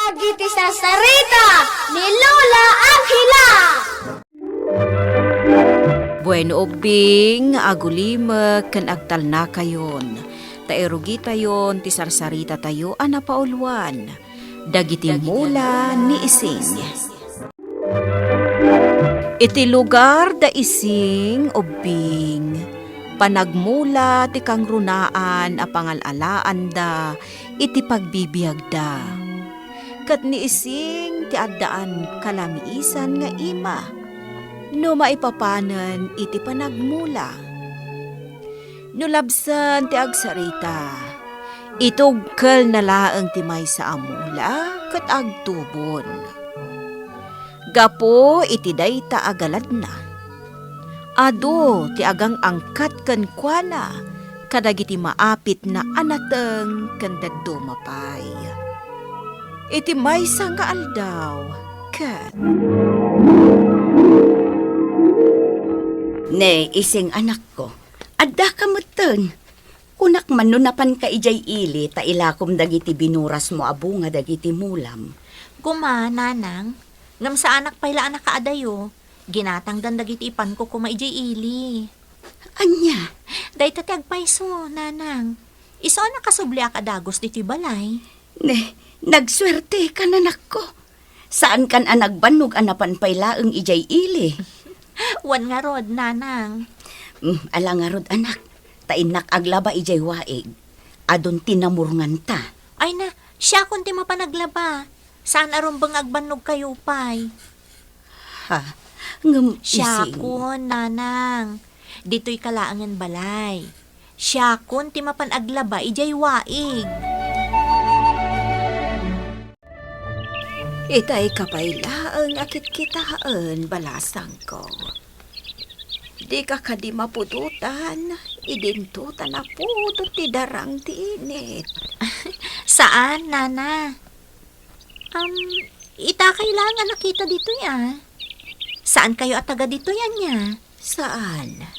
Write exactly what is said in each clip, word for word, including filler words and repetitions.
Dagiti sarsarita ni Lola Angela. Bueno, ubbing, agulimek ken agtalnakayon, ta irugitayon ti sarsaritatayo a napauluan, Dagiti Mula ni Ising. Iti lugar da Ising, ubbing, panagmula ti kangrunaan a pangal-alaanda iti pagbibiagda. Ket ni Ising ti addaan kalamisan nga ima no maipapanen iti panagmula. No labsen ti agsarita, itugkelna laeng ti maysa a mula ket agtubon. Gapu iti dayta a galadna, adu ti agang-angkat kenkuana kadagiti maapitna a nateng ken dadduma pay. Iti maysa nga aldaw, ket Ne, Ising anakko, addaka metten. Kunak man no napanka idiay ili ta ilakom dagiti binurasmo a bunga dagiti mulam. Kuma, nanang, ngem saanak pay la a nakaadayo. Ginatangdan dagiti ipanko kuma idiay ili. Ania? Dayta ti agpayso, nanang. Isu a nakasubliak a dagus ditoy balay. Ne, nagsuerteka, anakko. Saankan a nagbannog a napan pay laeng idiay ili. Wen ngarud, nanang. Mm, ala ngarud, anak. Ta innak aglaba idiay waig. Adun ti namurngan ta. Ay na, siakon ti mapan aglaba. Saan a rumbeng agbannog kayo pay. Ha? Ngem Ising. Siakon, nanang. Ditoy ka laengen balay. Siakon ti mapan aglaba idiay waig. Itay ka pay laeng a kitkitaen, balasangko. Dika kadi mapudotan, idinto ta napudot ti darang ti init. Saan, nana? Um, ita kay laeng a nakita ditoy, ah. Saan kayo a taga ditoy, ania? Saan.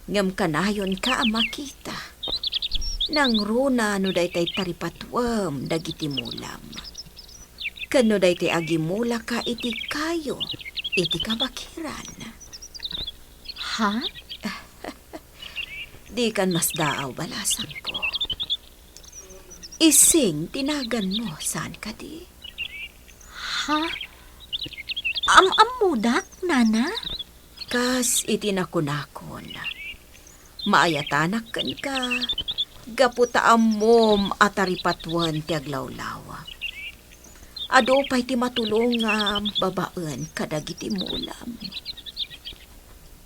Ngem kanayonka a makita. Nangruna no daytay taripatuem dagiti mulam. Ken no daytay agimulaka iti kayo, iti kabakiran. Ha? Dikan masdaaw, balasangko. Ising ti naganmo, saan kadi? Ha? Am-ammodak, nana? Kas iti nakunakon, maayatanak kenka, gapu ta ammom a taripatuen ti aglawlaw. Adu pay ti matulongam babaen kadagiti mulam.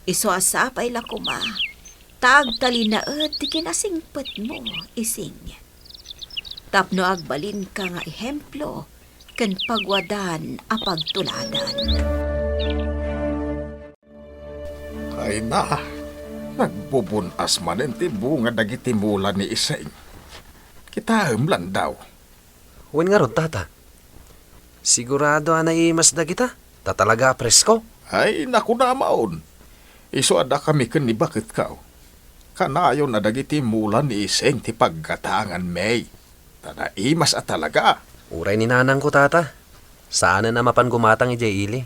Isu a sapay la koma, ta agtalinaed ti kinasingpetmo, Ising. Tapno agbalinka nga ehemplo ken pagwadan a pagtuladan. Ay na, nagbubun-as manen ti bunga dagiti mula ni Ising. Kitaem, landaw. Wen ngarud, tata. Sigurado a naimas dagita, ta talaga a presko. Ay, nakunam, isu a dakami ken ni baketko. Kanayon a dagiti mula ni Ising ti paggatanganmi. Ta naimas a talaga. Uray ni nanangko, tata. Saanen a mapan gumatang idiay ili.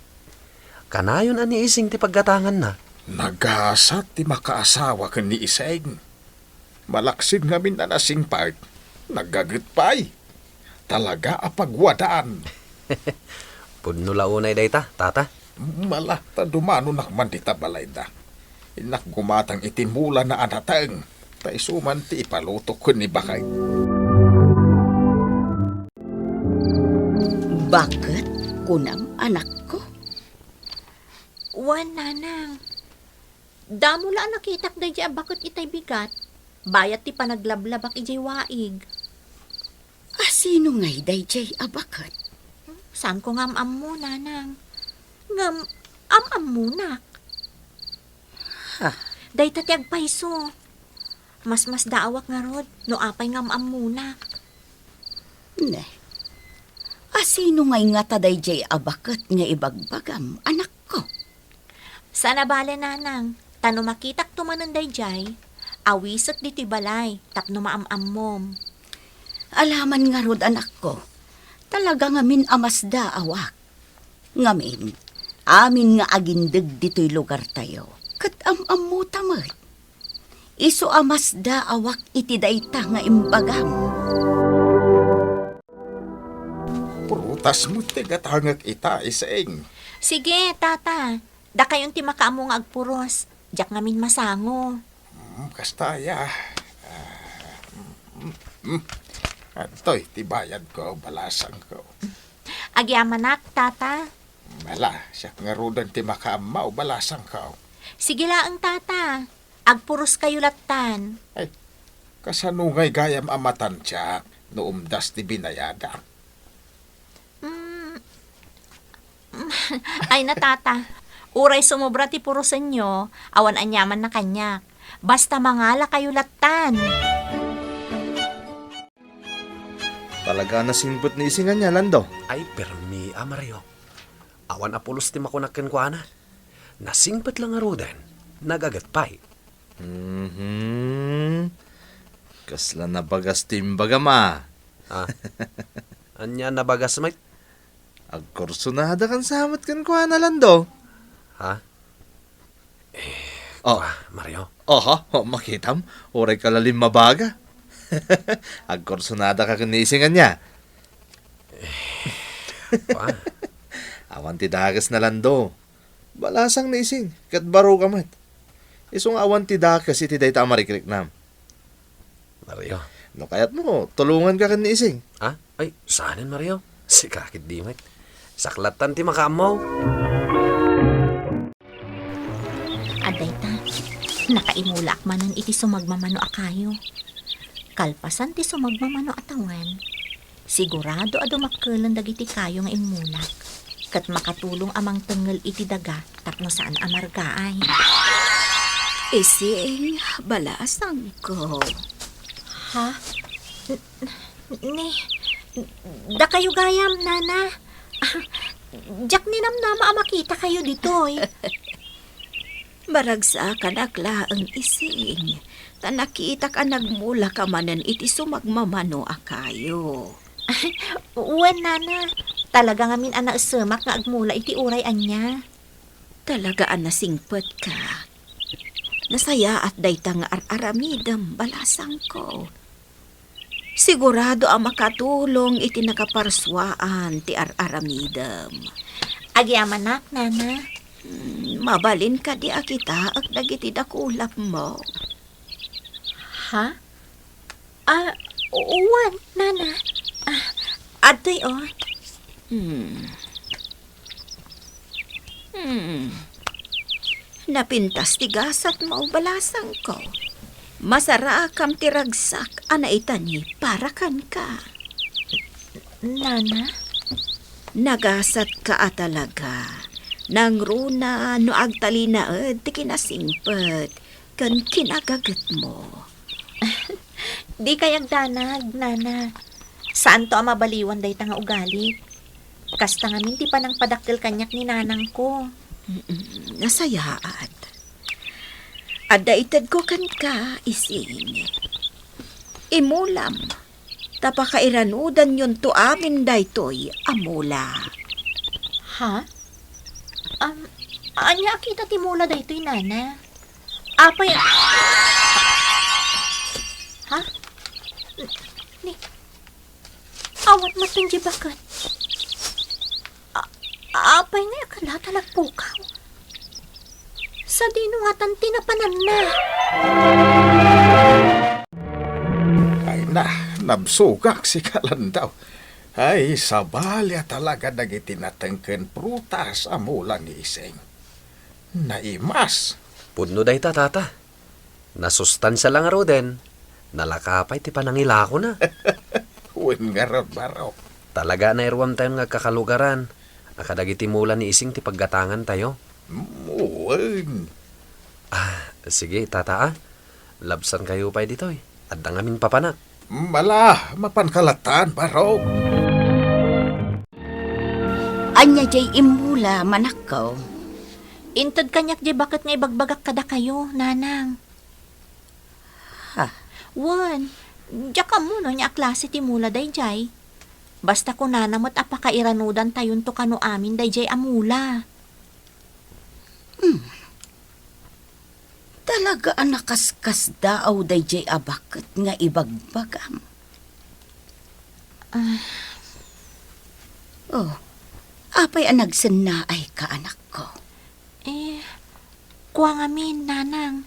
Kanayon a ni Ising ti paggatanganna. Nagasat ti makaasawa ken ni Ising. Malaksid ngamin a nasingpet, naggaget pay. Talaga a pagwadan. Pudno la unay dayta, tata. Mala, ta dumanonak man dita balayda. Innak gumatang iti mulana a nateng, ta isu man ti ipalutok ken ni baket. Baket, kunam, anakko? Wen, nanang. Damo la a nakitak daydiay a baket itay bigat, bayat ti panaglablabak idiay waig. Asino ngay daydiay a baket? Saanko nga am-ammo, nanang. Ngem, am-ammonak. Ha? Dayta ti agpayso. Masmasdaawak ngarud no apay nga am-ammonak. Ne, asino ngay ngata daydiay a baket nga ibagbagam, anakko? Saan a bale, nanang, ta no makitakto manen daydiay, awisek ditoy balay tapno maam-ammom. Alaman ngarud, anakko, Talaga ngamin a masdaawak. Ngamin, amin nga agindeg ditoy lugartayo, ket am-ammota met. Isu a masdaawak iti dayta nga imbagam. Prutas met ti gatangek ita, Ising. Sige, tata. Dakayon ti makaammo nga agpuros. Diak ngamin masango. Hmm, kasta aya. Ah, mm, mm. Adtoy ti bayadko, balasangko. Agyamanak, tata. Ala, siak ngaruden ti makaammo, balasangko. Sige laeng, tata. Agpuroskayo lattan. Ay, kasano ngay gayam a matantiak no umdas ti binayadak? Mm. Ay na, tata. Uray sumobra ti purosenyo, awan aniamanna kaniak. Basta mangalakayo lattan. Talaga a nasingpet ni Ising ania, Lando? Ay, permi a, Mario. Awan a pulos ti makunak kenkuana. Nasingpet la ngaruden, nagaget pay. Mhm. Kasla nabagas ti imbagam a. Ah. Ania nabagas met? Agkursunada kan sa met kenkuana, Lando. Ha? Eh, oh. Kua, Mario? Oho, oh, makitam. Uray ka lalim mabaga. Agkursunada ka ken ni Ising ania? Eh, kua? Awan ti dakes na, Lando. Balasang ni Ising, ket baro ka met. Isu nga awan ti dakes iti dayta a marikriknam. Mario. No kayatmo, tulonganka ken ni Ising. Ha? Ay, saanen, Mario. Sika ketdi met. Siak lattan ti makaammo. Adda ita, nakaimulaak manen iti sumagmamano a kayo. Kalpasan ti sumagmamano a tawen, sigurado a dumakkelen dagiti kayo nga immulak, ket makatulong a mangtengngel iti daga tapno saan a margaay. Ising, balasangko. Ha? N-, ni, dakayo gayam, Nana. Diak ninamnama a makitakayo ditoy. Maragsakanak laeng, Ising, ta nakitak a nagmulaka manen iti sumagmamano a kayo. Wen, Nana. Talaga ngamin a naesemak nga agmula iti uray ania. Talaga a nasingpetka. Nasayaat dayta nga ar-aramidem, balasangko. Sigurado a makatulong iti nakaparsuaan ti ar-aramidem. Agyamanak, Nana. Hmm, mabalin kadi a kitaek dagiti dakulapmo? Ha? Ah, wen, Nana. Ah, adtoy, oh. Hmm. Hmm. Napintas ti gasatmo, balasangko. Masarakam ti ragsak a naitani para kenka. Nana? Nagasatka a talaga. Nangruna no agtalinaed ti kinasingpet ken kinagagetmo. Dikay agdanag, Nana. Saanto a mabaliwan dayta nga ugali. Kasta ngamin ti panangpadakkel kaniak ni nanangko. Mm-mm, nasayaat. Adda itedko kenka, Ising. Imulam, ta pakairanudanyon to amin daytoy a mula. Ha? Am, ania a kita ti mula daytoy, Nana? Apay, ha? Ni, awan met diay baket. A-, apay nga akala ta nagpukaw? Sadino ngatan ti napananna? Ay na, nabsogak, sika Lando. Ay, sabali a talaga dagiti nateng ken prutas a mula ni Ising. Naimas. Pudno dayta, tata. Nasustansia la ngaruden, nalaka pay ti panangilakona. Wen ngarud, Barok. Talaga a nairuamtayon nga agkakalugaran a kadagiti mula ni Ising ti paggatangantayo. Mm, wen. Ah, sige, tata, ah. Labsankayo pay ditoy. Adda ngamin papanak. Mala, mapanka lattan, Barok. Ania diay immula, manakko? Inted kaniak diay baket nga ibagbagak kadakayo, nanang. Ha? Wen, diak ammo no ania a klase ti mula daydiay. Basta kunana met a pakairanudantayonto kano amin daydiay a mula. Hmm. Talaga a nakaskasdaaw daydiay a baket nga ibagbagam. Ah. Oh, apay a nagsennaayka, anakko? Eh, kua ngamin, nanang.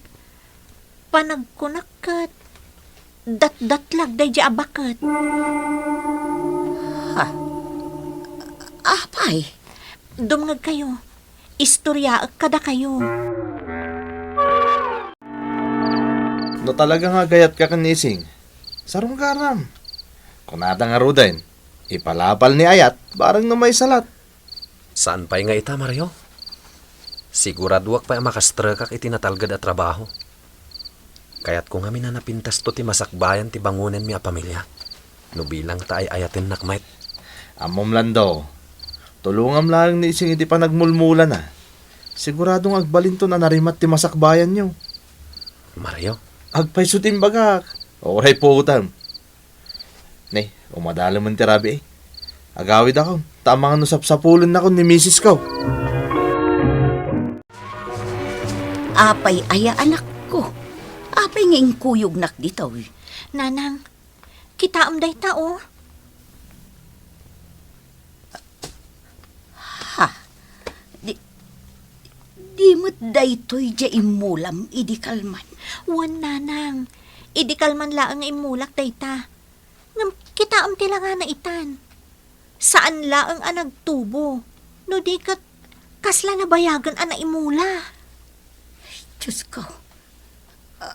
Panagkunak ket datdatlag daydiay a baket. Ha? Apay? Dumngegkayo. Istoriaek kadakayo. No talaga nga agayatka ken ni Ising, sarunggaram. Kunada ngaruden, ipalapal ni Ayat, bareng no maisala't. Saan pay nga ita, Mario? Siguraduak pay a makastrekak iti natalged a trabaho. Kayatko ngamin a napintasto ti masakbayan ti bangonenmi a pamilia, no bilang ta ay-ayatennak met. Ammom, Lando, tulongam laeng ni Ising iti panagmulmulana. Sigurado nga agbalinton a narimat ti masakbayanyo. Mario? Agpayso ti imbagak. Uray puotem. Ne, umadalem ti rabii. Agawidakon, ta amangan no sapsapulennakon ni misisko. Apay aya, anakko? Apay nga inkuyognak ditoy? Nanang, kitaem dayta, oh. Ha? Di, di met daytoy diay immulam idi kalman? Wen, nanang. Idi kalman laeng nga immulak dayta. Ngem kitaem ti langana itan. Saan laeng a nagtubo. No di ket, kasla nabayagen a naimula. Diosko,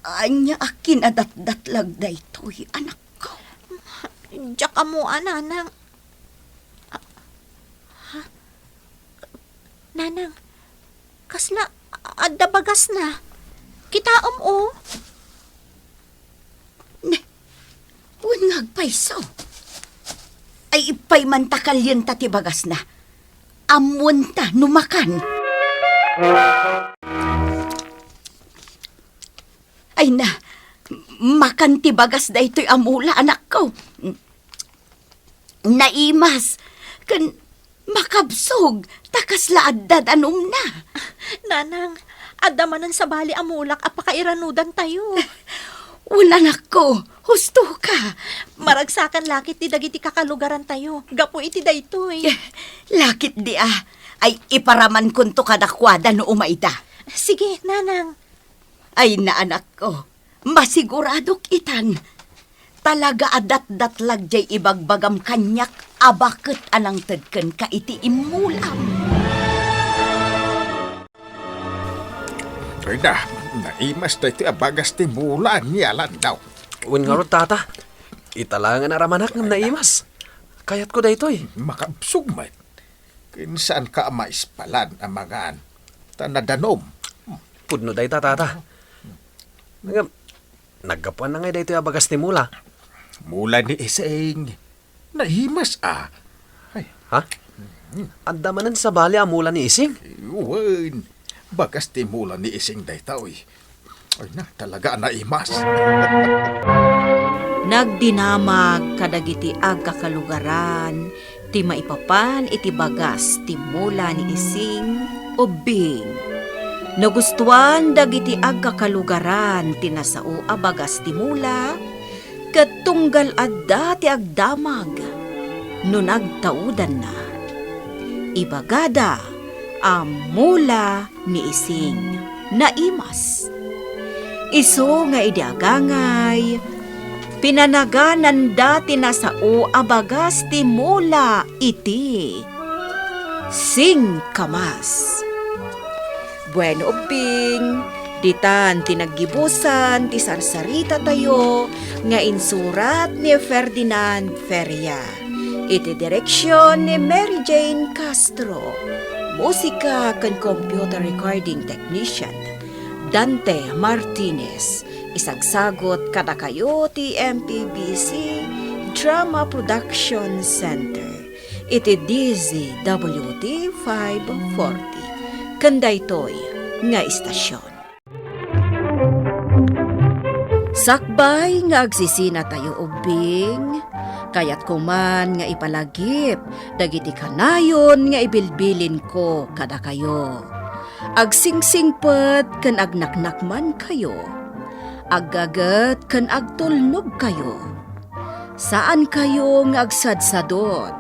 ania a kinadatdatlag daytoy, anakko? Diak ammoan, nanang. Ah, ha? Nanang, kasla adda bagasna. Kitaem, oh. Ne, wen nga agpayso. Ay, ippay man ta kalienta ti bagasna. Ammoenta no makan. Ay na, makan ti bagas daytoy a mula, anakko. Naimas, ken makabsog, ta kasla adda danumna. Nanang, adda manen sabali a mulak a pakairanudantayo. Wen, anakko, husto ka. Maragsakan lakit ti dagiti kakalugarantayo gapu iti daytoy. Eh, lakit di a, ay iparamankonto kadakuada no umayda. Sige, nanang. Ay na, anakko, masiguradok itan. Talaga a datdatlag diay ibagbagam kaniak a baket a nangted kenka iti immulam. Ay na, naimas daytoy a bagas ti mula ni Alandaw. Wen ngarud, tata. Ita laeng a naramanak ngem naimas. Kayatko daytoy. Makabsog met. Ken saanka a maispalan a mangan, ta nadanum. Pudno dayta, tata. Ngem, naggapuanna ngay daytoy a bagas ti mula? Mula ni Ising. Naimas a. Ay. Ha? Adda manen sabali a mula ni Ising? Wen, bagas ti mula ni Ising daytoy. Ay na, talaga a naimas. Nagdinamag kadagiti agkakalugaran ti maipapan iti bagas ti mula ni Ising Ubbing. Nagustuan dagiti agkakalugaran ti nasao a bagas ti mula, ket tunggal adda ti agdamag no nagtaudanna. Ibagada a mula ni Ising naimas. Isu nga idi agangay, pinanagananda ti nasao a bagas ti mula iti singkamas. Bueno, Ubbing, ditan ti naggibusan ti sarsaritatayo nga insurat ni Ferdinand Feria. Iti direksion ni Mary Jane Castro. Musika ken computer recording technician, Dante Martinez. Isagsagot kadakayo ti M P B C Drama Production Center iti D Z W T five forty. Ken daytoy nga istasyon. Sakbay nga agsisinatayo, Ubbing, Kayatko man nga ipalagip dagiti kanayon nga ibilbilinko kadakayo. Agsingsingpet ken agnaknakmankayo. Aggaget ken agtulnogkayo. Saankayo nga agsadsadot.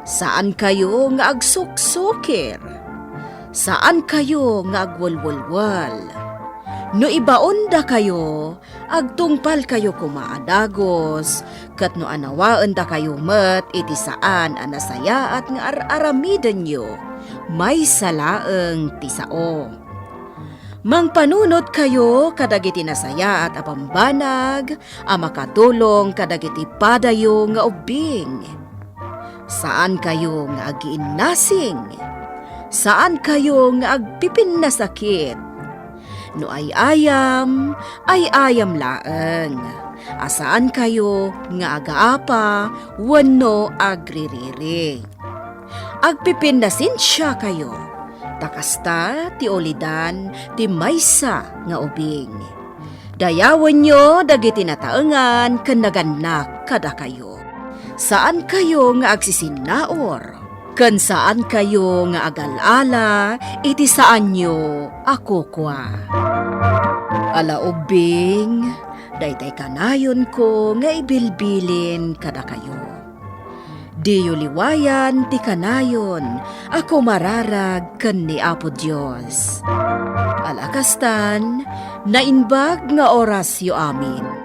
Saankayo nga agsuksukir. Saankayo nga agwelwelwel. No ibaondakayo, agtungpalkayo koma a dagus, ket no anawaendakayo met iti saan a nasayaat nga ar-aramidenyo, maysa laeng ti sao. Mangpanunotkayo kadagiti nasayaat a bambanag a makatulong kadagiti padayo nga ubbing. Saankayo nga agiinnasing. Saankayo nga agpipinnasakit. No ay-ayam, ay-ayam laeng. A saankayo nga agaapa wenno agririri. Agpipinnasensiakayo, ta kasta ti ulidan ti maysa nga ubing. Dayawenyo dagiti nataengan ken nagannak kadakayo. Saankayo nga agsisinnaur, ken saankayo nga agal-ala iti saanyo a kukua. Ala ubbing, daytay kanayonko nga ibilbilin kadakayo. Diyo liwayan ti kanayon a kumararag ken ni Apo Dios. Ala kastan, naimbag nga orasyo amin.